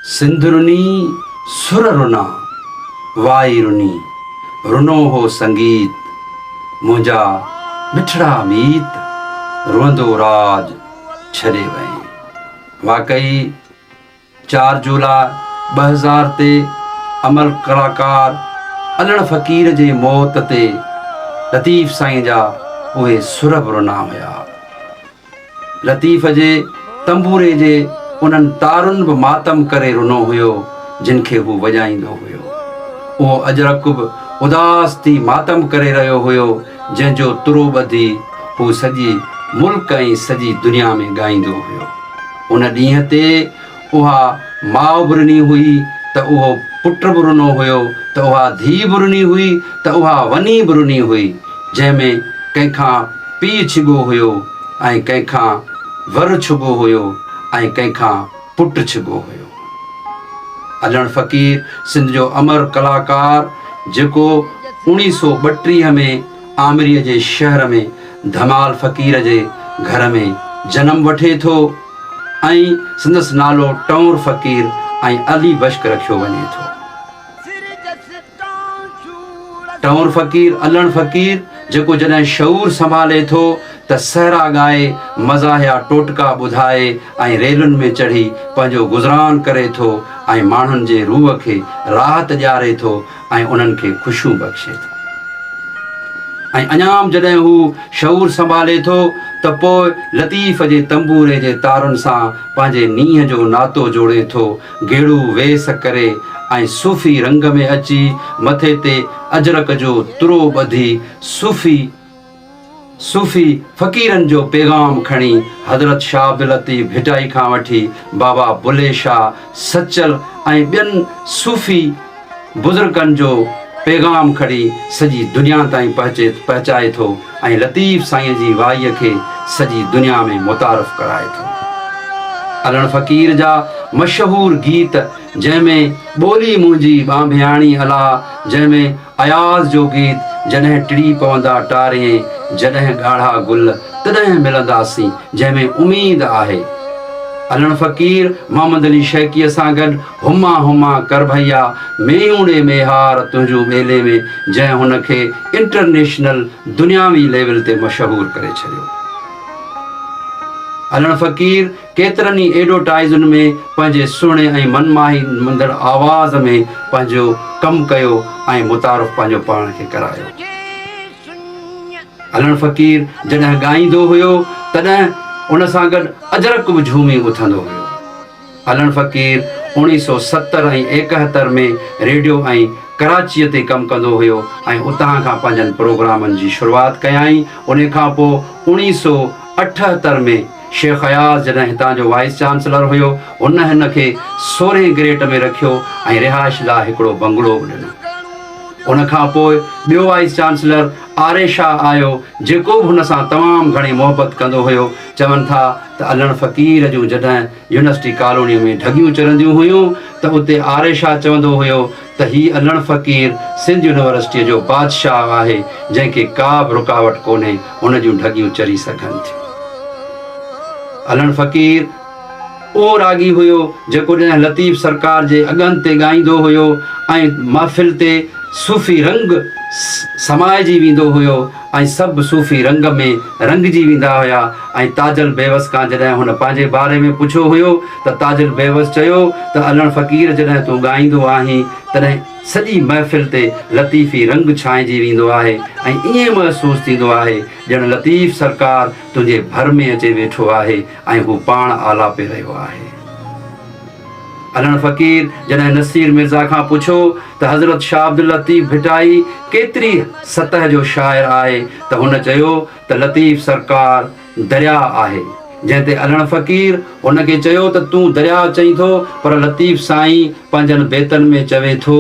سنڌ رني، سر رنا، وائي رني، رنو هو سنگيت، منهنجا مٺڙا ميت، روئندو راڄ ڇڏي وئين. واقعي چار جولاء 2000 تي امر ڪلاڪار علڻ فقير جي موت تي لطيف سائين جا اهي سر به رنا هيا. لطيف جي تنبوري جي انهن تارن به ماتم ڪري رنو هيو جن کي هو وڄائيندو هيو. اهو اجرڪ به اداس ٿي ماتم ڪري رهيو هيو جنهن جو ترو ٻڌي هو سڄي ملڪ ۽ سڄي دنيا ۾ ڳائيندو هيو. ان ڏينهن تي اها ماء به رني هئي ته اهو پٽ به رنو هيو ته اها ڌيء به رني هئي ته اها وني به رني هئي جنهن ۾ ڪنهن کان پيء ڇڳو هيو ۽ ڪنهن کان ور ڇڳو هيو ۽ ڪنهن کان پٽ ڇڳو هيو. علڻ فقير سنڌ جو امر ڪلاڪار جيڪو اوڻيهه سو 32 ۾ آمريء جي شهر ۾ ڌمال فقير جي گهر ۾ جنم وٺي ٿو ۽ سندس نالو ٽئونر فقير ۽ علي بشڪ رکيو وڃي ٿو. ٽئونر فقير علڻ فقير جيڪو جڏهن شعور سنڀالي ٿو ته سهرا ڳائي، مزاحيه ٽوٽڪا ٻڌائي ۽ ريلن ۾ چڙهي پنهنجو گذران ڪري ٿو ۽ ماڻهن جي روح کي راحت ڏياري ٿو ۽ انهن کي خوشيون بخشي ٿو ۽ اڃا به جڏهن هو شعور سنڀالي ٿو ته پوء لطيف جي تنبوري جي تارن سان پنهنجي نينهن جو ناتو جوڙي ٿو، گيڙو ويس ڪري ۽ صوفي رنگ ۾ اچي مٿي تي اجرڪ جو ترو ٻڌي صوفي صوفي فقيرن جو پيغام کڻي حضرت شاهه عبداللطيف ڀٽائي کان وٺي بابا بلهي شاهه، سچل ۽ ٻين صوفي بزرگن جو پيغام کڻي سڄي دنيا تائين پهچي پهچائي ٿو ۽ لطيف سائين جي وائيء کي سڄي دنيا ۾ متعارف ڪرائي ٿو. علڻ فقير جا مشهور گيت جنهن ۾ ٻولي منهنجي ٻانڀياڻي الا، جنهن ۾ اياز جو گيت جڏهن ٽڙي پوندا ٽارين، جڏهن ڳاڙها گل، تڏهن ملنداسين، جنهن ۾ اميد آهي. علڻ فقير محمد علي شيقيء سان گڏ هما هما ڪر ڀئيا، مينهون ڙي ميهار تنهنجون ٻيلي ۾ جنهن هن کي انٽرنيشنل دنياوي ليول تي مشهور ڪري ڇڏيو. علڻ فقير ڪيترن ئي ايڊورٽائيزن ۾ پنهنجي سهڻي ۽ من ماهيندڙ آواز ۾ پنهنجو ڪم ڪيو ۽ متعارف پنهنجو پاڻ کي ڪرايو. علڻ فقير جڏهن ڳائيندو هيو تڏهن ان سان گڏ اجرڪ به جهومي اٿندو هيو. علڻ فقير 1970 ۽ 71 ۾ ريڊيو ۽ ڪراچيء تي ڪم ڪندو هيو ۽ اتان کان پنهنجن پروگرامن جي شروعات ڪيائين. انهي کان پوء 1978 ۾ شيخ اياز جڏهن هتان جو وائيس چانسلر هيو، هن هن کي سورهين گريڊ ۾ رکيو ۽ رهائش لاء هڪڙو بنگلو به ڏنو. ان کان پوء ٻيو وائيس چانسلر آري شاهه آيو، جيڪو به هن سان تمام گهڻي محبت ڪندو هيو. چون ٿا ته علڻ فقير جون جڏهن يونيورسٽي ڪالونيء ۾ ڍڳيون چرنديون هيون ته اتي آري شاهه چوندو هيو ته هي علڻ فقير سنڌ يونيورسٽيء جو بادشاهه آهي، جنهن کي ڪا به رڪاوٽ ڪونهي، هن جون ڍڳيون چري سگهن ٿيون. علڻ فقير اهو راڳي هيو، جيڪو جڏهن لطيف سرڪار جي اڳن تي ڳائيندو هيو ۽ محفل تي صوفي رنگ سمائجي ويندو هيو ۽ سڀ صوفي رنگ ۾ رنگجي ويندا هيا ۽ تاجل بيوس کان جڏهن هن پنهنجي باري ۾ پڇيو هيو ته تاجل بيوس چيو ته علڻ فقير جڏهن تون ڳائيندو آهين تڏهن سڄي محفل تي لطيفي رنگ ڇانئجي ويندو آهي ۽ ائين محسوس ٿيندو آهي ڄڻ لطيف سرڪار تنهنجي ڀر ۾ اچي ويٺو آهي ۽ هو پاڻ آلاپي رهيو آهي. علڻ فقير جڏهن نصير مرزا کان پڇيو ته حضرت شاهه عبداللطيف ڀٽائي ڪيتري سطح جو شاعر آهي ته هن چيو ته لطيف سرڪار درياء آهي جنهن تي علڻ فقير هن کي چيو ته تون درياء چئين ٿو پر لطيف سائين پنهنجن بيتن ۾ چوي ٿو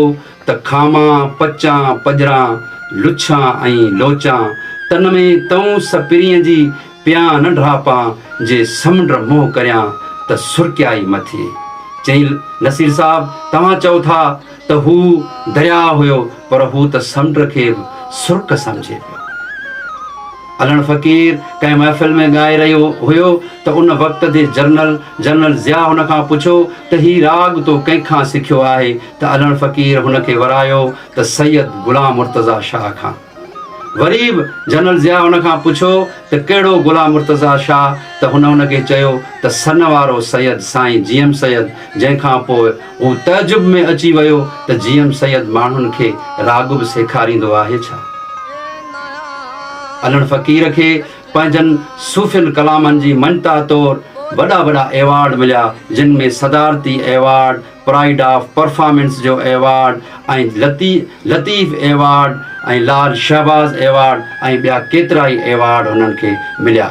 ته کامان، پچان، پڄران، لڇان ۽ لوچان، تن ۾ تئون سپرينء جي پيان نه ڍاپان، جي سمنڊ منهن ڪريان ته سرڪيائي م ٿئي. چيائين، نصير صاحب، توهان چئو ٿا ته هو درياء هيو، پر هو ته سمنڊ کي به سرڪ سمجهي پيو. علڻ فقير ڪنهن محفل ۾ ڳائي رهيو هيو ته ان وقت جي جنرل جنرل ضياء هن کان پڇيو ته هي راڳ تو ڪنهن کان سکيو آهي ته علڻ فقير هن کي ورايو ته سيد غلام مرتضيٰ شاهه کان. وري به جنرل ضياء هن کان پڇيو ته ڪهڙو غلام مرتضيٰ شاهه ته هن هن کي چيو ته سن وارو سيد سائين جي ايم سيد جنهن کان پوء هو تعجب ۾ اچي ويو ته جي ايم سيد ماڻهن کي راڳ به سيکاريندو آهي ڇا؟ علڻ فقير کي پنهنجن صوفين ڪلامن جي مڃتا طور وڏا وڏا ايوارڊ مليا جن ۾ صدارتي ايوارڊ، پرائيڊ آف پرفارمنس جو award ۽ Latif award ۽ Lal Shahbaz award ۽ ٻيا ڪيترائي ايوارڊ هنن کي مليا.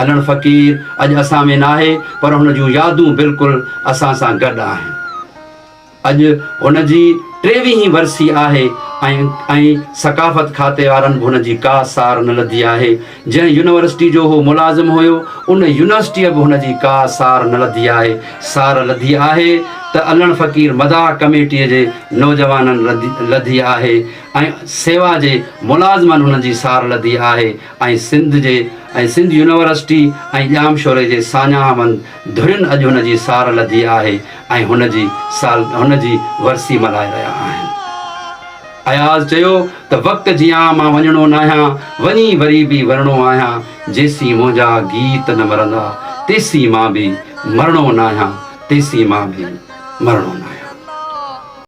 علڻ فقير اڄ اسان ۾ ناهي پر هن جون يادون بلڪل اسان سان گڏ آهن. اڄ هن جي ٽيويهين ورسي آهي ۽ ۽ ثقافت کاتي وارن به هن جي ڪا سار نه لڌي آهي. جنهن يونيورسٽي جو هو ملازم هيو ان يونيورسٽيء به هن جي ڪا سار نه لڌي آهي. سار لڌي آهي ته علڻ فقير مداح ڪميٽيء جي نوجوانن لڌي آهي ۽ سيوا جي ملازمن هن جي سار لڌي آهي ۽ سنڌ جي ۽ سنڌ يونيورسٽي ۽ ڄامشوري جي ساڃاهه وند ڌرين اڄ هن جي سار لڌي آهي ۽ هن جي سال هن جي ورسي ملهائي رهيا آهن. اياز چيو ته وقت جيان مان وڃڻو ناهيان، وڃي وري به ورڻو آهيان، جيسين منهنجا گيت نه مرندا، تيسين مان به مرڻو ناهيان، تيسين مان به مرڻو ناهيان.